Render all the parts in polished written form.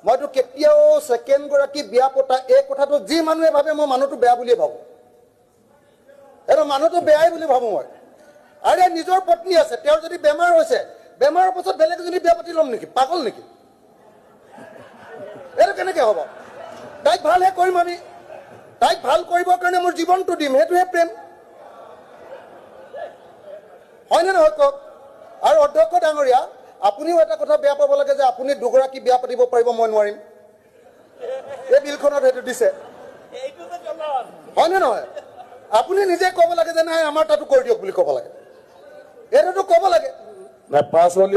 মইতো কেতিয়াও ছেকেণ্ড গৰাকী বিয়া পতা এই কথাটো যি মানুহে ভাবে, মই মানুহটো বেয়া বুলিয়ে ভাবো। এইটো মানুহটো বেয়াই বুলি ভাবো মই। আৰে নিজৰ পত্নী আছে, তেওঁৰ যদি বেমাৰ হৈছে, বেমাৰৰ পাছত বেলেগ এজনী বিয়া পাতি ল'ম নেকি? পাগল নেকি? এইটো কেনেকে হ'ব? তাইক ভালহে কৰিম আমি। তাইক ভাল কৰিবৰ কাৰণে মোৰ জীৱনটো দিম, সেইটোহে প্ৰেম, হয়নে নহয় কওক? আৰু অধ্যক্ষ ডাঙৰীয়া, আপুনিও এটা কথা বেয়া পাব লাগে যে আপুনি দুগৰাকী বিয়া পাতিব পাৰিব, মই নোৱাৰিম। এই বিলখনত সেইটো দিছে, হয়নে নহয়? আপুনি নিজে ক'ব লাগে যে নাই, আমাৰ তাতো কৰি দিয়ক বুলি ক'ব লাগে। এইটোতো ক'ব লাগে।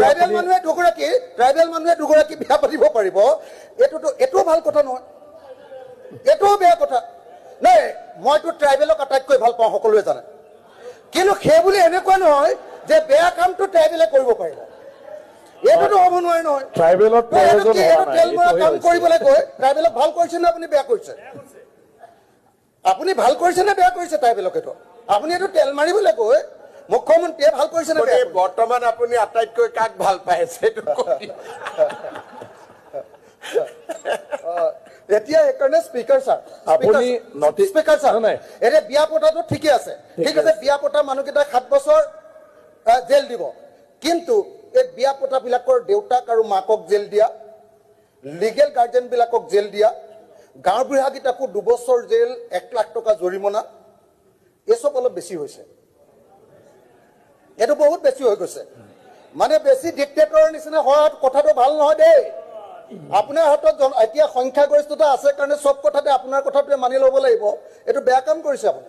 ট্ৰাইবেল মানুহে দুগৰাকী, ট্ৰাইবেল মানুহে দুগৰাকী বিয়া পাতিব পাৰিব, এইটোতো এইটোও ভাল কথা নহয়, এইটোও বেয়া কথা। নাই, মইতো ট্ৰাইবেলক আটাইতকৈ ভাল পাওঁ, সকলোৱে জানে। কিন্তু সেই বুলি এনেকুৱা নহয় যে বেয়া কামটো ট্ৰাইবেলে কৰিব পাৰিব, এইটোতো হ'ব নোৱাৰে নহয়। তেল মৰা কাম কৰিবলৈ গৈ ট্ৰাইবেলক ভাল কৰিছে নে আপুনি বেয়া কৰিছে? আপুনি ভাল কৰিছে নে বেয়া কৰিছে ট্ৰাইবেলক? এইটো আপুনি এইটো তেল মাৰিবলৈ গৈ মুখ্যমন্ত্ৰীয়ে ভাল কৰিছে নে বেয়া? বৰ্তমান আপুনি আটাইতকৈ কাক ভাল পাই আছে এইটো? এতিয়া সেইকাৰণে স্পীকাৰ ছাৰ, আপুনি স্পীকাৰ ছাৰ, এতিয়া বিয়া পতাটো ঠিকে আছে, ঠিক আছে, বিয়া পতা মানুহকেইটাক 7 বছৰ জেল দিব, কিন্তু এই বিয়া পতাবিলাকৰ দেউতাক আৰু মাকক জেল দিয়া, লিগেল গাৰ্জেনবিলাকক জেল দিয়া, গাঁওবুঢ়াকেইটাকো 2 বছৰ জেল, 1 লাখ টকা জৰিমনা, এই চব অলপ বেছি হৈছে। এইটো বহুত বেছি হৈ গৈছে। মানে বেছি ডিক্টেটৰৰ নিচিনা হোৱাৰ কথাটো ভাল নহয় দেই। আপোনাৰ হাতত এতিয়া সংখ্যাগৰিষ্ঠতা আছে কাৰণে চব কথাতে আপোনাৰ কথাটোৱে মানি ল'ব লাগিব, এইটো বেয়া কাম কৰিছে আপুনি।